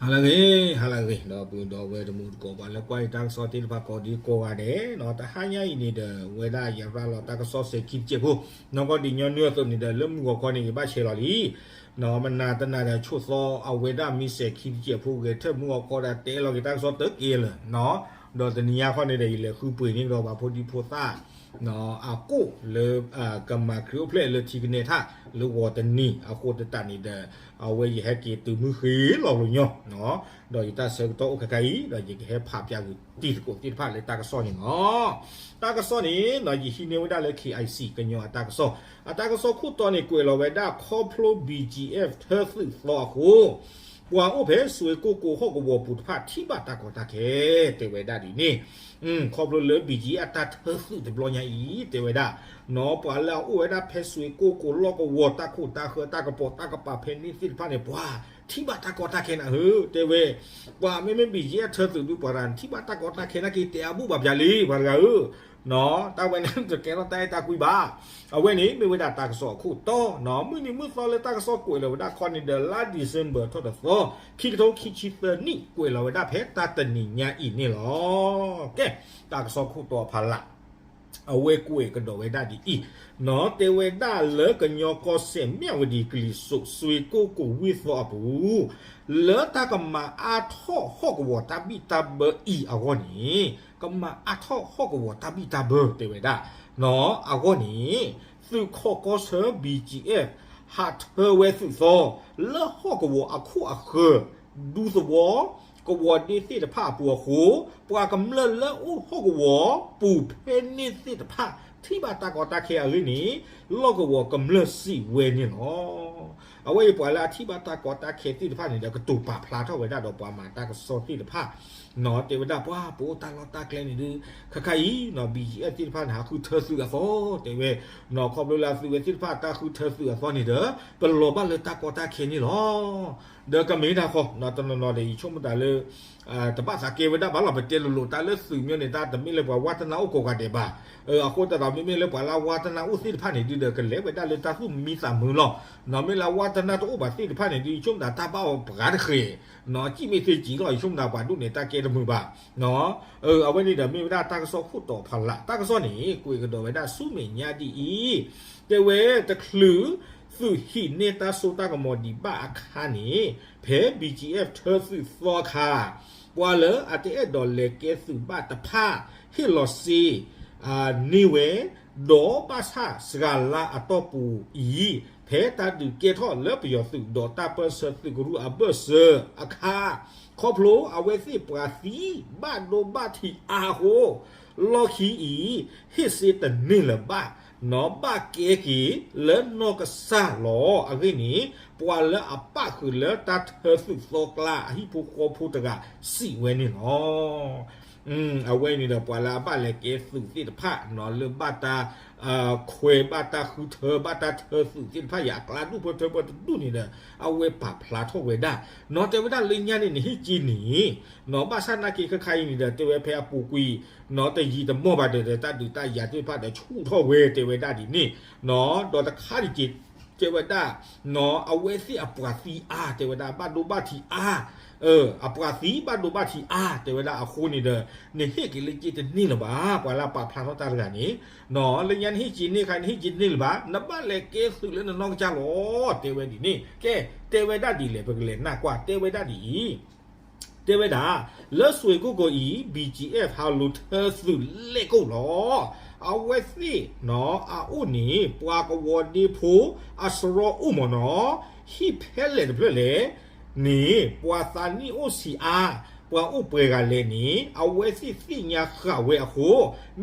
ဟါလၢအဂ့ၤ, ဟါလၢအဂ့ၤ ဒီပုၢ်ဒီဝဲၢ်တံၤသကိး ပှၤလၢကွၢ်ယတၢ်ကစီၣ်သ့ၣ်တဖၣ်ကိးဒံကိးဂၤဒဲး, တဟါညါအံၤန့ၣ်ဒီး ဝဲဒၣ်ယရၤလီၤတၢ်ကစီၣ်စဲၤခံတစဲးဖိ, နီၢ်ကီၢ်ဒံးညီနုၢ်အသိးန့ၣ်ဒီး လၢမုၢ်ဂီၤခီန့ၣ် ယဘၣ်ဆဲးလီၤလံ မနၤတနၤဒီး ဆိးသီအဝဲဒၣ်မ့ၢ်စဲၤခံတစဲးဖိ ဂဲၤထၢၣ်မုၢ်ဂီၤခီဒီး တဲလီၤက့ၤတၢ်ကစီၣ်တက့ၢ်လၢၤ, ဒီးတနံၤညါခီန့ၣ်ဒီး ယလဲၤဃုပှ့ၤန့ၢ်ကဒီးပှၤဖိဒံဖိသၣ် အကိၣ်လၢ ကမၤခရံာ်အိၣ်ဖျဲၣ်လၢထံကနဲထၣ် လၢဂီၤတနံၤအဃိသတးန့ၣ်ဒီး အဝဲယဟဲက့ၤတုၤမုၢ်ဃ့လီၤလီၤညီ, ဒီးယတၢ်ဆၢကတီၢ်အိၣ်ခဲခါအံၤ ဒီးယကဟဲဖးပၠးဂုာ်တံၤသကိးသ့ၣ်တဖၣ်လၢတၢ်ကစီၣ်န့ၣ်လီၤ. တၢ်ကစီၣ်န့ၣ် ယဟံးန့ၢ်ဝဲဒၣ်လၢ KIC ကညီအတၢ်ကစီၣ်, အတၢ်ကစီၣ်ခိၣ်တီန့ၣ် ကွဲးလီၤဝဲဒၣ် ခီဖျိ BGF ထၢသုးသီအဃိ ပှၤအိၣ်ဖဲစွ့ၣ်ကိၣ်ကိၤဟီၣ်ကဝီၤပူၤတဖၣ် ထံၣ်ဘၣ်တၢ်ကီတၢ်ခဲ တဲဝဲဒၣ်ဒ်န့ၣ်, ခီဖျိလၢ BGF အတၢ်ထၢသုးတဘျီညါအံၤ တဲဝဲဒၣ် နီၢ် ပှၤလၢအအိၣ်ဝဲဒၣ်ဖဲစွ့ၣ်ကိၣ်ကိၤလီၢ်ကဝီၤ တၢ်ခိၣ်တၢ်ဃၢ တၢ်ကပိာ်တၢ်ကပၤဖဲန့ၣ်သ့ၣ်တဖၣ်န့ၣ် ပှၤထံၣ်ဘၣ်တၢ်ကီတၢ်ခဲနၤဧၢ တဲဝဲ, ပှၤမ့မ့ၢ် BGF ထၢသုးဒုး ပှၤတဂၤန့ၣ် ထံၣ်ဘၣ်တၢ်ကီတၢ်ခဲနာ်က့ တဲအဘူၣ်ဘၣ်ပၠးလံ ပှၤတဂၤဧၢ တၢ်ဝဲန့ၣ်တကဲထီၣ်တၢ်အဲၣ်တၢ်ကွံဘၣ်. အဝဲန့ၣ်မ့ၢ်ဝဲဒၣ်တၢ်ကစီၣ်အခိၣ်တီ, မုၢ်နံၤမုၢ်သီလၢတၢ်ကစီၣ်ကွဲးလီၤဝဲဒၣ်ခီန့ၣ်ဒီး လါ December ထီၣ်တသီ, ခံကထိခံဆံသၢနံၣ် ကွဲးလီၤဝဲဒၣ်ဖဲတၢ်တနံၤညါအံၤန့ၣ်လီၤ. ကဲ, တၢ်ကစီၣ်ခိၣ်တီဖးလး အဝဲကွဲးကဒီးဝဲဒၣ်ဒ်အံၤ, နီၢ် တဲဝဲဒၣ်လၢကညီကီၢ်စဲၣ် မၠၣ်ဝတံၤကလံၤစိး စွ့ၣ်ကိၣ်ကိၤဝ့ၢ်သီအပူၤ လၢတၢ်ကမၤအါထီၣ်ဟီၣ်ကဝီၤတၢ်ဘံၣ်တၢ်ဘၢအံၤအဂီၢ်န့ၣ်, ကမၤအါထီၣ်ဟီၣ်ကဝီၤတၢ်ဘံၣ်တၢ်ဘၢ တဲဝဲဒၣ်, နီၢ် အဂီၢ်န့ၣ် သုးခီၣ်ကီၢ်ဆၢ BGF ဟးထၢဝဲသုးသီ လၢဟီၣ်ကဝီၤအခိၣ်အဃၢၤ ဒူသဝီ ကဝီၤဒ့သ့ၣ်တဖၣ်အပူၤအဃိ, ပှၤကမျၢၢ်လၢအိၣ်ဟီၣ်ကဝီၤပူၤဖဲန့ၣ်သ့ၣ်တဖၣ် ထံၣ်ဘၣ်တၢ်ကီတၢ်ခဲအဂ့ၢ်န့ၣ် လီၢ်ကဝီၤကမျၢၢ်စံးဝဲန့ၣ်လီၤ. အဝဲအံၤပှၤလၢအထံၣ်ဘၣ်တၢ်ကီတၢ်ခဲသ့ၣ်တဖၣ်န့ၣ်ဒီး ကတိၤပာ်ဖျါထီၣ်ဝဲဒၣ်ဒီးပှၤမၤတၢ်ကစီၣ်သ့ၣ်တဖၣ် နီၢ် တဲဝဲဒၣ်ပှၤ ပအိၣ်တၢ်လီၢ်တၢ်ကျဲန့ၣ်ဒုး ခဲခါအံၤ နီၢ် BGF သ့ၣ်တဖၣ်န့ၣ် ဟးဃုထၢသုးအသီ တဲဝဲ, နီၢ် ခီဖျိလၢအသုးဝဲသ့ၣ်တဖၣ်တၢ်ဃုထၢသုးအသီန့ၣ်ဒီး ပလီၤဘၣ်လၢတၢ်ကီတၢ်ခဲန့ၣ်လီၤ. ဒီးကမ့ၢ်တၢ်ဃီ နီၢ် တနီၤနီၤဒီး ယဆိကမိၣ်တၢ်လၢ တဘၣ်သးကဲဝဲဒၣ်ဘၣ်လီၤ ပတဲလိၤလိၤ တၢ်လၢသုးမ့ၢ်န့ၣ် တၢ်တမ့ၢ်လၢပှၤဝါတနၢ်အိၣ်ကိးဂၤဒဲးဘၣ်. အဃိသတးဒီး မ့မ့ၢ်လၢပှၤလၢအဝါတနၢ်အိၣ်သ့ၣ်တဖၣ်န့ၣ်ဒုးဒီး ကလဲၤဝဲဒၣ်လၢတၢ်သူၣ်မံသးမုာ်လီၤ. နီၢ် မ့ၢ်လၢအဝါတနၢ်တအိၣ်ဘၣ်သ့ၣ်တဖၣ်န့ၣ်ဒုး ယဆိကမိၣ်တၢ်တၢ်ဘၣ်အီၤပှၤတဃ့ၢ်, နီၢ် စံၣ်မ့ၢ်သ့စံၣ်လီၤ ယဆိကမိၣ်တၢ်ပှၤဒိၣ်န့ၣ် တၢ်ကဲတမုာ်ဘၣ်. အဝဲန့ၣ်ဒီးမ့ၢ်ဝဲဒၣ်တၢ်ကစီၣ်ခိၣ်တီဖးလး တၢ်ကစီၣ်န့ၣ် ကွဲးကဒီးဝဲဒၣ်ဆူမဲာ်ညါဒ်အံၤ, တဲဝဲတချုး သုးဟံးန့ၢ်တၢ်စိတၢ်ကမီၤဒံးဘၣ်အခါန့ၣ် ဖဲ BGF ထၢသုးသီအခါ ပှၤလၢအတအဲၣ်ဒိးလဲၤကဲသုးဘၣ်တဖၣ် ဟ့ၣ်လီၤစ့ န့ၢ်ဝဲ, ဒီးဘၣ်ဆၣ်စှၤလါအတီၢ်ပူၤအံၤ ဖဲတၢ်ဒုးကဲထီၣ်လၢပယီၤသုးဒီးတၢ်ပၢၢ်ဆၢသုးကရူၢ်အဘၢၣ်စၢၤအခါ ခီဖျိအဝဲသ့ၣ်ပှၤသံဘၣ်ဒိဘၣ်ထံးအါအဃိ လီၢ်ခံအံၤ ဟ့ၣ်စ့တန့ၢ်လၢၤဘၣ်, နီၢ်ဘၣ်ကဲက့ၤလၢနီၢ်ကစၢ်လီၤ. အဂ့ၢ်န့ၣ် ပှၤလၢအပၣ်ဃုာ်လၢတၢ်ထၢသုးသီကျါအဟံၣ်ဖိဃီဖိတဂၤစံးဝဲန့ၣ်လီၤ. အဝဲန့ၣ်ဒီးပှၤလၢအဘၣ်လဲၤကဲသုးသ့ၣ်တဖၣ် နီၢ် လၢဘၣ်တၢ် ခွဲးဘၣ်တၢ်ဃုထၢဘၣ်တၢ်ထၢသုးသ့ၣ်တဖၣ်အံၤအကျါဒူၣ်ဖၢထၢဖၢတဒူၣ်န့ၣ်ဒီး အဝဲပာ်ဖျါထီၣ်ဝဲဒၣ် နီၢ်တဲဝဲဒၣ်လၢညါန့ၣ် နဟ့ၣ်က့ၤန့ၣ် နီၢ်ဘၣ်ဆၣ်နာ်က့ခဲခါအံၤန့ၣ်ဒီး တဲဝဲဖဲအပူၤကွံာ် နီၢ်တယံာ်တမီၢ်ဘၣ်ဒီး တၢ်ဒုးတၢ်ယၤသ့ၣ်တဖၣ်ဒီးဆူၣ်ထီၣ်ဝဲတဲဝဲဒၣ်ဒ်န့ၣ် ဒီးတခါဒံးက့ၤ တဲဝဲဒၣ် နီၢ်အဝဲသ့ၣ်အပှၤသံအါ တဲဝဲဒၣ်ဘၣ်ဒိဘၣ်ထံးအါ အပှၤသံဘၣ်ဒိဘၣ်ထံးအါ တဲဝဲဒၣ်အဃိန့ၣ်ဒီး နဟ့ၣ်က့ၤလၢက့ၤတန့ၢ်လၢၤဘၣ် ပှၤလၢအပာ်ဖျါထီၣ်တၢ်တဂၤန့ၣ် နီၢ်လၢညါနဟ့ၣ်က့ၤန့ၢ်ခါ နဟ့ၣ်က့ၤတန့ၢ်လၢၤဘၣ် နဘၣ်လဲၤကဲသုးလၢနနီၢ်ကစၢ်လီၤ တဲဝဲဒ်န့ၣ် ကဲ တဲဝဲဒၣ်ဒ်လဲၣ် ပကလဲၤနၢ်ကွၢ်တဲဝဲဒၣ်ဒ်အံၤ တဲဝဲဒၣ် လၢစွ့ၣ်ကိၣ်ကိၤအံၤ BGF ဟးလိာ်ထၢသုးလဲၣ်ကိၣ်လီၤ. အဝဲသ့ၣ်နီၢ်အအိၣ်န့ၣ် ပှၤကဝီၤဒ့ဖိအစရီအိၣ်မ့ၢ်နီၢ် ဟံၣ်ဖဲလဲၣ်တဖျၢၣ်လဲၣ်န့ၣ် ပှၤသးနံၣ်အိၣ်ဆံးအါ ပှၤအိၣ်ပှဲၤဂၤလဲၣ်န့ၣ် အဝဲသ့ၣ်သ့ၣ်ညါဃာ်ဝဲအဃိ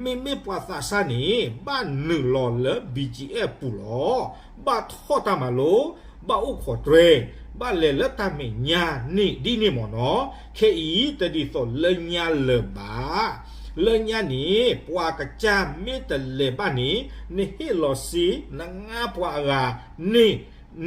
မ့မ့ၢ်ပှၤသးစၢ်န့ၣ် ဘၣ်နုာ်လီၤလၢ BGF ပူၤလီၤ. ဘၣ်ထီၣ်တၢ်မၤလိ ဘၣ်အိၣ်ခိးတြဲၤ ဘၣ်လဲၤလၢတၢ်မဲာ်ညါန့ၣ်ဒ်န့ၣ်မ့ၢ်နီၢ် ခဲအံၤတဒ်သိးလၢညါလၢၤဘၣ်. လၢညါန့ၣ် ပှၤကစၢ်မ့ၢ်တလဲၤဘၣ်န့ၣ် နဟ့ၣ်လီၤစ့ နငါပှၤအဂၤန့ၣ်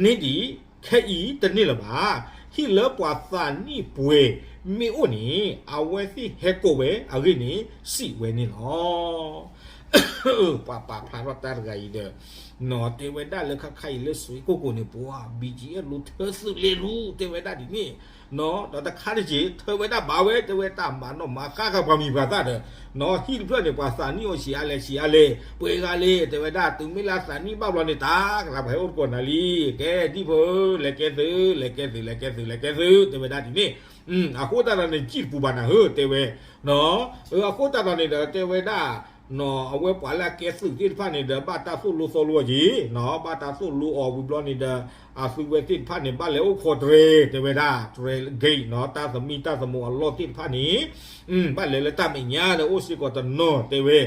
န့ၢ်ဒံး ခဲအံၤတန့ၢ်လၢၤဘၣ်. ဟံၣ်လၢပှၤသးနံၣ်ပှဲၤမ့ၢ်အိၣ်န့ၣ် အဝဲသ့ၣ်ဟဲကိးဝဲအဂ့ၢ်န့ၣ် စံးဝဲန့ၣ်လီၤ. ပှၤပာ်ဖျါထီၣ်တၢ်တဂၤအံၤဒီး တဲဝဲဒၣ်လၢခါခါအံၤလၢစွ့ကိၣ်ကိၤန့ၣ် ပှၤ ဘံၣ်ကၠံၣ်အဲၣ် လူၤထၢသုးလဲၤလူၤ တဲဝဲဒၣ်ဒ်န့ၣ်, ဒီးတခါတက့ၢ် ထၢဝဲဒၣ်ဘၣ်ဝဲ တဲဝဲတၢ်မၤနီၣ်မၤဃါဃာ်ပှၤမံၤပှၤသၣ်ဒီး ဟံၣ်တဖျၢၣ်န့ၣ် ပှၤသးနံၣ်အိၣ်ဆံးအါလဲၣ်ဆံးအါလဲၣ် ပှဲၤဂၤလဲၣ် တဲဝဲဒၣ် တုၤမ့ၢ်လၢသးနံၣ်ဘၣ်ဘျီန့ၣ် တၢ်ကလၤပှၤဟဲအိၣ်တကိးနၤလံ, ကဲဒ်ဖိဧၢ လဲၤကဲသုး လဲၤကဲသုး လဲၤကဲသုး လဲၤကဲသုး တဲဝဲဒၣ်ဒ်န့ၣ်, အဃိသတးဒီးန့ၣ် ကံၣ်တပူၤဘၣ်နၤဧၢ တဲဝဲ အဃိသတးဒီးန့ၣ်ဒီး တဲဝဲဒၣ် အဝဲပှၤလၢအကဲသုးသ့ၣ်တဖၣ်န့ၣ်ဒီး ဘၣ်တၢ်သိၣ်လိသီလိအီၤက့ၤ, ဘၣ်တၢ်သိၣ်လိအီၤဝံၤဘျီန့ၣ်ဒီး အသုဝဲသ့ၣ်တဖၣ်န့ၣ် ဘၣ်လဲၤအိၣ်ခိးတြဲၤ တဲဝဲဒၣ် တြဲၤဂ့ၤ တၢ်သမံတၢ်သမိးအလီၢ်သ့ၣ်တဖၣ်န့ၣ် ဘၣ်လဲၤလၢတၢ်မဲာ်ညါဒီးအိၣ်စ့ၢ်ကီးတနီၤ တဲဝဲ,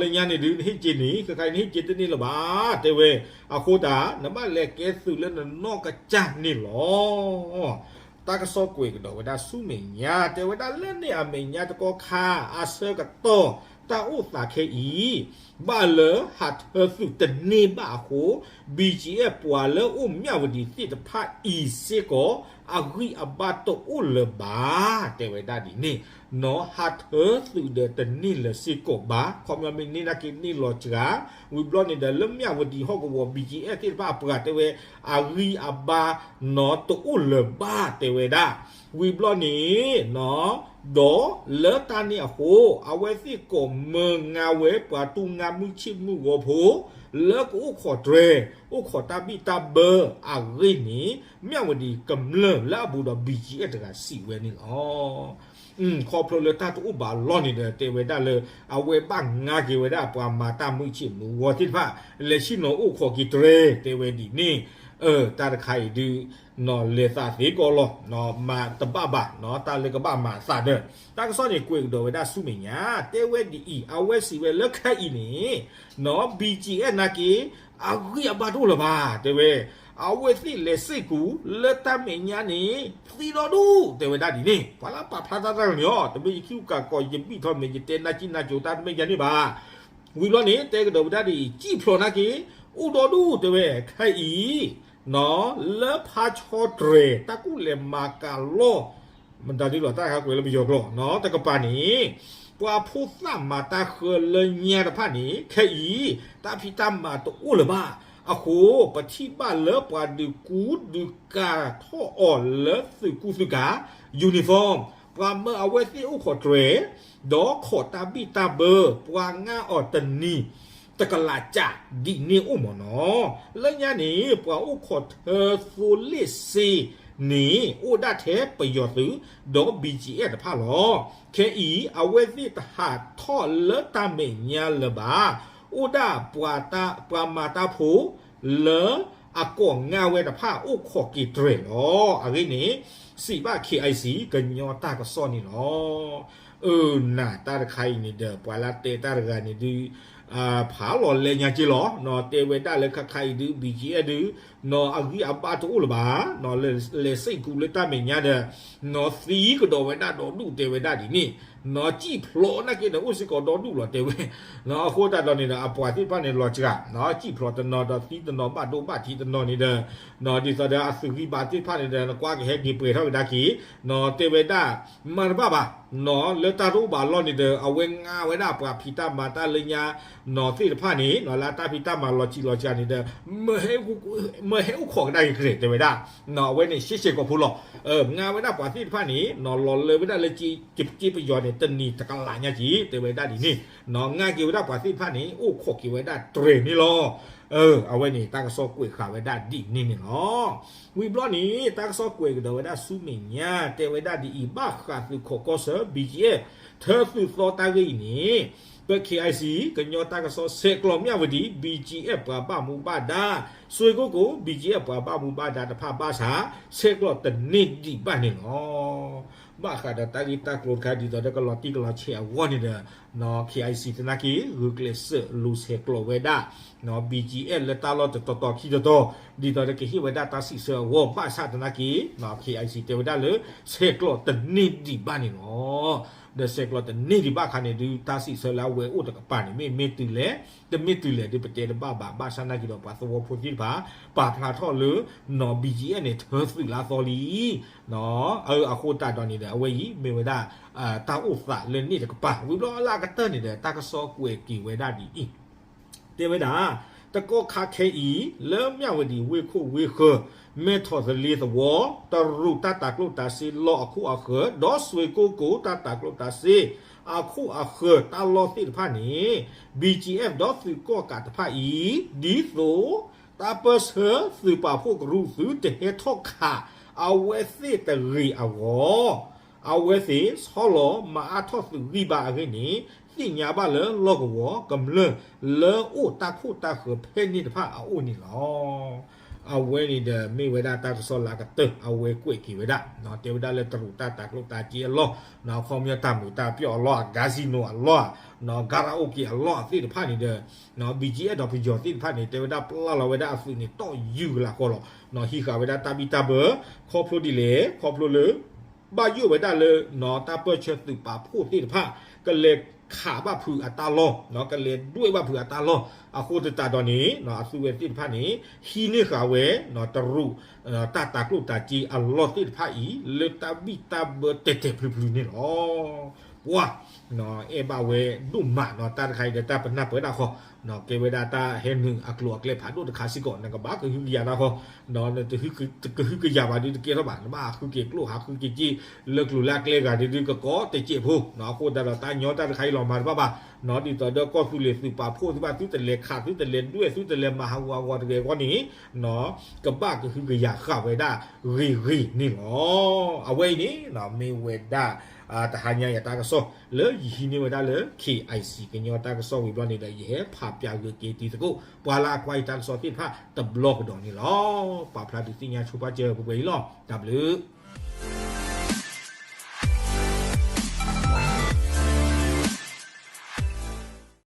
လၢညါန့ၣ်ဒုး နဟ့ၣ်က့ၤန့ၣ် ခဲခါအံၤနဟ့ၣ်က့ၤတန့ၢ်လၢၤဘၣ် တဲဝဲ, အဃိသတး နဘၣ်လဲၤကဲသုးလၢနနီၢ်ကစၢ်န့ၣ်လီၤ. တၢ်ကစီၣ်ကွဲးကဒီးဝဲဒၣ်ဆူမဲာ်ညါ တဲဝဲဒၣ်လၢန့ၣ်အမဲာ်ညါတကီၢ်ခါ အဆၢကတီၢ် တၢ်အိၣ်သးခဲအံၤ ဘၣ်လၢဟးထၢသုးတန့ၢ်ဘၣ်အဃိ ဘံၣ်ကၠံၣ်အဲၣ် ပှၤလၢအိၣ်မၠၣ်ဝတံၤသ့ၣ်တဖၣ်အံၤစ့ၢ်ကီး အဂံၢ်အဘါတအိၣ်လၢၤဘၣ် တဲဝဲဒၣ်ဒ်န့ၣ်, နီၢ်ဟးထၢသုးဒီးတန့ၢ်လၢၤစ့ၢ်ကီးဘၣ် ခီပညီမ့ၢ်န့ၢ်နာ်က့န့ၢ်လီၤစှၤ, ဝံၤဘျီန့ၣ်ဒီးလၢမၠၣ်ဝတံၤဟီၣ်ကဝီၤ ဘံၣ်ကၠံၣ်အဲၣ်သ့ၣ်တဖၣ်အပှၤတဲဝဲ အဂံၢ်အဘါ နီၢ်တအိၣ်လၢၤဘၣ် တဲဝဲဒၣ်, ဝံၤဘျီန့ၣ် ဒီးလၢတၢ်န့ၣ်အဃိ အဝဲသ့ၣ်ကိးမၢငါဝဲပှၤတူၢ်ငါမုၢ်ဆ့ၣ်မုၢ်ဂီၤဖိ လၢကအိၣ်ခိးတြဲၤ အိၣ်ခိးတၢ်ဘံၣ်တၢ်ဘၢအဂ့ၢ်န့ၣ် မၠၣ်ဝတံၤကမျၢၢ်လၢအဘူးဒီး ဘံၣ်ကၠံၣ်အဲၣ် တဂၤစံးဝဲန့ၣ်လီၤ. ခီဖျိလၢတၢ်တအိၣ်ဘၣ်အလီၢ်န့ၣ်ဒီး တဲဝဲဒၣ်လၢ အဝဲဘၣ်ငါက့ၤဝဲဒၣ်ပှၤမၤတၢ်မုၢ်ဆ့ၣ်မုၢ်ဂီၤသ့ၣ်တဖၣ် လဲၤဆ့ၣ်နီၤအိၣ်ခိးက့ၤတြဲၤ တဲဝဲဒ်န့ၣ်, တၢ်တခါအံၤဒုး နီၢ်လဲၤသးသ့ကီးလီၤ, မၤတဘၣ်ဘၣ် တၢ်လၢကဘၣ်မၤအသးဒီး တၢ်ကစီၣ်န့ၣ်ကွဲးကဒီးဝဲဒၣ်ဆူမဲာ်ညါ တဲဝဲဒ်အံၤ အဝဲစံးဝဲလၢခဲအံၤန့ၣ် နီၢ် ဘံၣ်ကၠံၣ်အဲၣ် နာ်က့ အဂံၢ်အဘါတအိၣ်လၢၤဘၣ် တဲဝဲ, အဝဲသ့ၣ်လဲၤစ့ၢ်ကီးလၢတၢ်မဲာ်ညါန့ၣ် သံဒီဒူၣ် တဲဝဲဒၣ်ဒ်န့ၣ် ပှၤလၢပာ်ဖျါတၢ်တၢ်န့ၣ်အီၤ တမ့ၢ်ယခံကးကီး ယဘံၣ်ထီၣ်မ့ၢ် ယတဲနၢ်ကံၣ်နၢ်ကိၤတၢ်တမ့ၢ်ယၤန့ၣ်ဘၣ်. ဝံၤဘျီန့ၣ် တဲကဒီးဝဲဒၣ်ဒ်အံၤ ကံၣ်ဖျိးနာ်က့ အိၣ်ဒီဒူၣ် တဲဝဲ ခဲအံၤ နီၢ် လၢဖါဆီတြဲၤ တၢ်ကူၣ်လဲၤမၤကၤလီၢ် မတၤဒ်လီၤ တၢ်ဟးကွဲးလၢပယီၤကျိာ် နီၢ် တကပၤန့ၣ် ပှၤဖိသၣ်မၤတၢ်ဃၢလၢညါတဖၣ်န့ၣ် ခဲအံၤ တၢ်ဖံးတၢ်မၤတအိၣ်လၢၤဘၣ်. အဃိ ပထံၣ်ဘၣ်လၢပှၤဒုးကူဒုးကၤထီၣ်အီၤလၢသုးကူသုးကၤ uniform ပှၤမၢအဝဲသ့ၣ်အိၣ်ခိးတြဲၤ ဒီးခိးတၢ်ဘံၣ်တၢ်ဘၢ ပှၤငါအီၤတနံၤ တကလးကၠး ဒ်န့ၣ်အိၣ်မ့ၢ်နီၢ်. လၢညါန့ၣ် ပှၤအိၣ်ခိးထၢသိလ့ၣ်စ့န့ၣ် အိၣ်ဒၣ်ထဲပယီၤသုး ဒီး ဘံၣ်ကၠံၣ်အဲၣ် တဖၣ်လီၤ. ခဲအံၤ အဝဲသ့ၣ်တဟးထီၣ်လၢတၢ်မဲာ်ညါလၢၤဘၣ်. အိၣ်ဒၣ်ပှၤမၤတၢ်ဖိ လၢအကိးငါဝဲတဖၣ်အိၣ်ခိးက့ၤတြဲၤလီၤ. အဂ့ၢ်န့ၣ် စံးဘၣ် KIC ကညီတၢ်ကစီၣ်န့ၣ်လီၤ. အၢ နၤတၢ်တခါအံၤန့ၣ်ဒီး ပှၤလၢတဲတၢ်တဂၤန့ၣ်ဒုး ဖးလီၤလဲညါက့လီၤ. နီၢ် တဲဝဲဒၣ်လၢခါခါအံၤဒုး ဘံၣ်ကၠံၣ်အဲၣ် ဒုး နီၢ် အဂံၢ်အဘါတအိၣ်လၢၤဘၣ်. နီၢ် လဲၤစ့ၢ်ကီးလၢတၢ်မဲာ်ညါဒီး နီၢ် သံကဒီးဝဲဒၣ်ဒီဒူၣ် တဲဝဲဒၣ်ဒ်န့ၣ်. နီၢ် ကံၣ်ဖျိးနာ်က့ဒီး အိၣ်စ့ၢ်ကီးဒီဒူၣ်လီၤ တဲဝဲ. နီၢ် အဃိသတးဒီးန့ၣ်ဒီး အပှၤသ့ၣ်တဖၣ်န့ၣ် လီၤစှၤ နီၢ် ကံၣ်ဖျိးတနီၤဒီးသံတနီၤ ဘၣ်ဒိဘၣ်ထံးတနီၤန့ၣ်ဒီး နီၢ် ဒ်သိးဒီးအသုးဂံၢ်ဘါသ့ၣ်တဖၣ်န့ၣ်ဒီး နကွၢ်ကဟဲက့ၤပှဲၤထီၣ်ကဒါက့ၤ နီၢ် တဲဝဲဒၣ် မၤတဘၣ်ဘၣ်. နီၢ် လၢတၢ်တအိၣ်ဘၣ်အလီၢ်န့ၣ်ဒီး အဝဲငါဝဲဒၣ်ပှၤဖံးတၢ်မၤတၢ်လၢညါ နီၢ် သ့ၣ်တဖၣ်န့ၣ် နီၢ် လၢတၢ်ဖံးတၢ်မၤလီၤစှၤလီၤစှၤန့ၣ်ဒီး မၢဟဲအိၣ်ခိးကဒါက့ၤကြဲၢ် တဲဝဲဒၣ်. နီၢ် အဝဲန့ၣ် ရှဲရှဲကိာ်ဖိလီၤ. ငါဝဲဒၣ်ပှၤသ့ၣ်တဖၣ်န့ၣ် နီၢ် လီၤလၢဝဲဒၣ်လၢက့ပယီၤန့ၣ် တနံၤတကလးညါက့ တဲဝဲဒၣ်ဒ်န့ၣ်. နီၢ် ငါက့ၤဝဲဒၣ်ပှၤသ့ၣ်တဖၣ်န့ၣ် အိၣ်ခိးက့ၤဝဲဒၣ်တြဲၤန့ၣ်လီၤ. အဝဲန့ၣ် တၢ်ကစီၣ်ကွဲးဃာ်ဝဲဒၣ်ဒ်န့ၣ်န့ၣ်လီၤ. ဝံၤဘျီန့ၣ် တၢ်ကစီၣ်ကွဲးကဒီးဝဲဒၣ်ဆူမဲာ်ညါ တဲဝဲဒၣ်ဒ်အံၤ ဘၣ်ဃးသုးခိးကီၢ်ဆၢ BGF ထၢသုးသီတၢ်ဂ့ၢ်အံၤန့ၣ် ပ KIC ကညီတၢ်ကစီၣ် ဆဲးကျိးမၠၣ်ဝတံၤ BGF ပှၤဘၣ်မူဘၣ်ဒါ, စွ့ကိကိၣ် BGF ပှၤဘၣ်မူဘၣ်ဒါတဖၣ်ဘၣ်ဆၣ် ဆဲးကျိးတန့ၢ်ဒံးဘၣ်န့ၣ်လီၤ. ဘၣ်ဃးဒီးတၢ်ဂ့ၢ်တၢ်ကျိၤတခါ ဒ်သိးဒီးကလီၤတံၢ်ကလီၤဆဲးအဂီၢ်န့ၣ်ဒီး နီၢ် KIC သနာ်က့ ဂုာ်ကျဲးစၢးလူၤဆဲးကျိးဝဲဒၣ် နီၢ် BGF လၢတၢ်လီၢ်တတီၤတီၤခံတီၤတီၤ ဒ်သိးဒီးကဟ့ၣ်ဝဲဒၣ်တၢ်စံးဆၢအဂီၢ် ဘၣ်ဆၣ်သနာ်က့ နီၢ် KIC တဲဝဲဒၣ်လၢ ဆဲးကျိးတန့ၢ်ဒံးဘၣ်န့ၣ်လီၤ. ဒီးဆဲးကျိးတန့ၢ်ဒံးဘၣ်အခါန့ၣ်ဒုး တၢ်စံးဆၢလၢအဝဲအိၣ်တကပၤန့ၣ် မ့ၢ်မ့ၢ်တုၤလဲၣ် တမ့ၢ်တုၤလဲၣ်ဒုး ပတဲတဘၣ်ဘၣ် ဘၣ်ဆၣ်သနာ်က့ဒီး ပှၤသဝီဖိသ့ၣ်တဖၣ် ပာ်ဖျါထီၣ်လၢ နီၢ် BGF န့ၣ် ထၢသုးလၢအသီလံ အဃိသတးဒီးန့ၣ်ဒီး အဝဲအံၤမ့ၢ်ဝဲဒၣ် တၢ်အိၣ်သးလၢန့ၣ်တကပၤ ဝံၤဘျီလၢအကတၢၢ်န့ၣ်ဒီး တၢ်ကစီၣ်ကွဲးက့ၤဝဲဒၣ်ဒ်အံၤ, တဲဝဲဒၣ် တကီၢ်ခါခဲအံၤ လၢမၠၣ်ဝတံၤဝ့ၢ်ခိၣ်ဝ့ၢ်ဃၢၤ မဲၢ်ထီၣ်သလ့သဝီ တရူးတၢ်တၤကျိၣ်တၤစ့လီၢ်အခိၣ်အဃၢၤ ဒီးစွ့ၢ်ကိၣ်ကိၣ်တၢ်တၤကျိၣ်တၤစ့ အခိၣ်အဃၢၤတၢ်လီၢ်သ့ၣ်တဖၣ်န့ၣ် ဘံၣ်ကၠံၣ်အဲၣ် ဒီးသုးကီၣ်ကးတဖၣ်အံၤ ဒ်သိး တၢ်ပၢၢ်ဆၢသုးပာ်ဖှိၣ်ကရူၢ်သုတဟဲထီၣ်ခး အဝဲသ့ၣ်တဂ့ၤအဂီၢ် အဝဲသ့ၣ်ဆီလီၤမၤအါထီၣ်သုးဂံၢ်ဘါအဂ့ၢ်န့ၣ် သ့ၣ်ညါဘၣ်လၢလီၢ်ကဝီၤကမျၢၢ် လၢအိၣ်တၢ်ခိၣ်တၢ်ဃၢၤဖဲန့ၣ်တဖၣ်အအိၣ်န့ၣ်လီၤ. အဝဲန့ၣ်ဒီးမ့ၢ်ဝဲဒၣ်တၢ်ကစီၣ်လၢအကတၢၢ် အဝဲကွဲးက့ၤဝဲဒၣ် တဲဝဲဒၣ်လၢတရူးတၢ်တၤကျိၣ်တၤစ့အလီၢ် အခီပညီတၢ်မုာ်တၢ်ပျီၣ်အလီၢ် casino အလီၢ် ကၤရးအိၣ်က့ၤအလီၢ်သ့ၣ်တဖၣ်န့ၣ်ဒီး ဘံၣ်ကၠံၣ်အဲၣ် ဒီးပယီၤသ့ၣ်တဖၣ်န့ၣ် တဲဝဲဒၣ်ပျၢ်လီၤဝဲဒၣ်အသုးန့ၣ် တီၢ်ယုၢ်ကလးဃီလီၤ. ဟံးဃာ်ဝဲဒၣ်တၢ်ဘံၣ်တၢ်ဘၢ ခီဖျိဒ်လဲၣ် ခီဖျိလၢ ဘၣ်ယိၣ်ဝဲဒၣ်လၢ တၢ်ပၢၢ်ဆၢသုးပာ်ဖှိၣ်သ့ၣ်တဖၣ် ကလဲၤခးဘၣ်ဖုးအတၢ်လီၢ် ကလဲၤဒွဲၣ်ဘၣ်ဖုးအတၢ်လီၢ် အဃိသတးဒီးန့ၣ် အသုဝဲသ့ၣ်တဖၣ်န့ၣ် ဟံးန့ၢ်ဃာ်ဝဲ တရူး တၢ်တၤကျိၣ်တၤစ့အလီၢ်သ့ၣ်တဖၣ်အံၤ လၢတၢ်ဘံၣ်တၢ်ဘၢတဲာ်တဲာ်ဖျုးဖျုးန့ၣ်လီၤ. ပှၤ အဲၣ်ဘၣ်ဝဲဒိၣ်မးနီၤ တၢ်တခါအံၤဒီး တၢ်ပနၢ်ပၢၢ်ဒၣ်ဃီ ကဲဝဲဒၣ်တၢ်ဟဲနုာ်အကျိၤအကျဲဖးဒိၣ်တခါစ့ၢ်ကီး နကဘၣ်ကဟုကယာ်တၢ်ဃီ နတကဟုကယာ်ဘၣ်ဒုးတကဲထီၣ်ဘၣ် နဘၣ်ဟးဃုက့ၤကျိၣ်ဟးဃုက့ၤစ့ လၢကျိၤလၢအကျဲဂၤဒုးကကိးတစဲးဖိ အဃိသတးဒီးတၢ်ညီတၢ်တခါအံၤလီၤမၤတဘၣ်ဘၣ် ဒ်သိးဒီးကီၢ်သူလ့ၤသုးပာ်ဖှိၣ်သ့ၣ်တဖၣ် သုတလဲၤခး သုတလဲၤဒွဲၣ် သုတလဲၤမၤဟးဂူာ်ဟးဂီၤတဂ့ၤအဂီၢ်န့ၣ် ကဘၣ်ကဟုကယာ်ဃာ်ဝဲဒၣ်ဂ့ၤဂ့ၤန့ၣ်လီၤ. အဝဲအံၤန့ၣ် မ့ၢ်ဝဲဒၣ် တဟါညါအံၤအတၢ်ကစီၣ် လၢယဟံးန့ၢ်ဝဲဒၣ်လၢ KIC ကညီတၢ်ကစီၣ်ဝံၤဘျီန့ၣ်ဒီး ယဟဲဖးပၠးဂ့ၤက့ၤတံၤသကိး ပှၤလၢအကွၢ်ယတၢ်ကစီၣ်သ့ၣ်တဖၣ်တဘျီကဒီးန့ၣ်လီၤ. ပာ်ဖျါဒုးသ့ၣ်ညါဆိပာ်စၢၤပှဲၤပှဲၤအံၤလီၤ. တၢ်ဘျုး